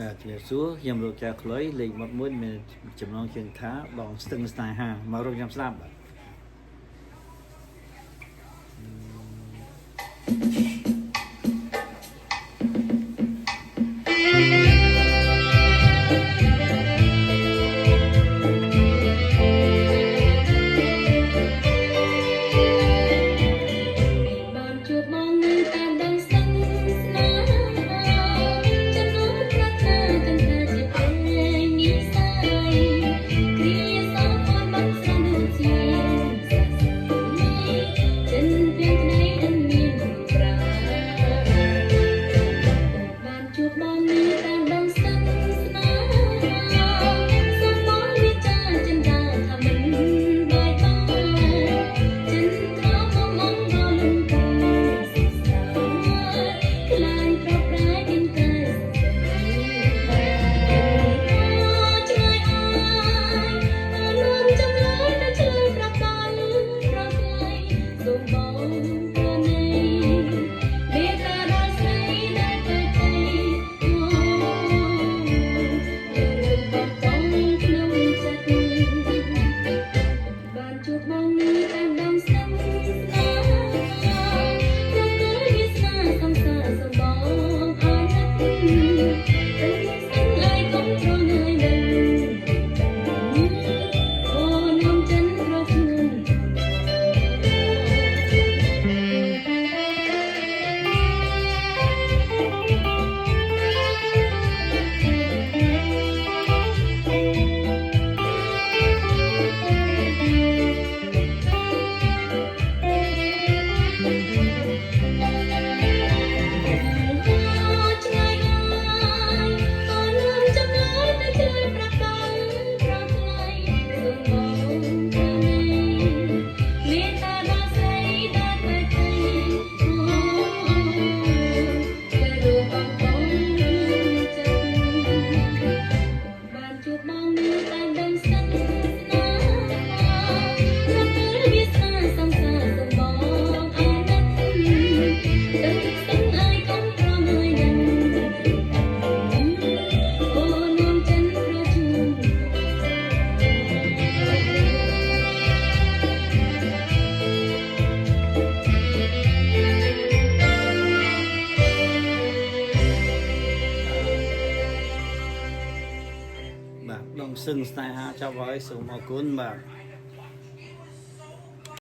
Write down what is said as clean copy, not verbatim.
បាទជំរាបសួរខ្ញុំលោកចៅខ្លុយលេខមាត់មួយមានចំណងជើងថាដងស្ទឹងស្នេហាមករកខ្ញុំស្ដាប់បាទ បានជួបបងនៅតាមដងស្ទឹងស្នេហាចំណងប្រាថ្នាកាន់តែជាព្រេងនិស័យគ្រាសងខនបានស្រដូចជាសាសនាចិនពីងក្តីអិនមានប្រាបានជួបបងនៅតាមដងស្ទឹងស្នេហាសូមបងវាចាចិនដាថាមិនបាយបាយ ចិនត្រមមងរលំគូសិក្សាខ្លាញ់ប្រប្រែទៀងតែឆ្ងាយអាយអនុំចម្លើយតែឆ្លើយប្រាប់ដល់ប្រថ្លៃសូមបងប្រណីមេត្តាដល់ស្រីដែលទៅទៅអូរឿងបងតងក្នុងចិត្ត បានជួបបងនេះតាមដងស្ទឹងស្នេហាប្រគល់វាសនាសង្សារសំបងអាណិតទៅស្ទឹងឯកុំត្រងើយនឹងអូនំចិនប្រជុំ ឆ្ងាយអើយអូនំចម្លើយតែឆ្លើយប្រាប់ដល់ប្រថ្លៃសូមបងប្រណីមេត្តាដល់ស្រីដែលតែថៃអូទៅរូបបងបងចិត្តបានជួបបងនៅតាមដងស្ទឹងស្នេហាប្រទល់វាសនាសង្សារសូមបងអាណិត ទឹងស្ទឹងអើយកុំត្រងើយនឹងអូនំចិនប្រជុំ បាទដងស្ទឹងស្នេហាចាប់ហើយសូមអរគុណបាទ។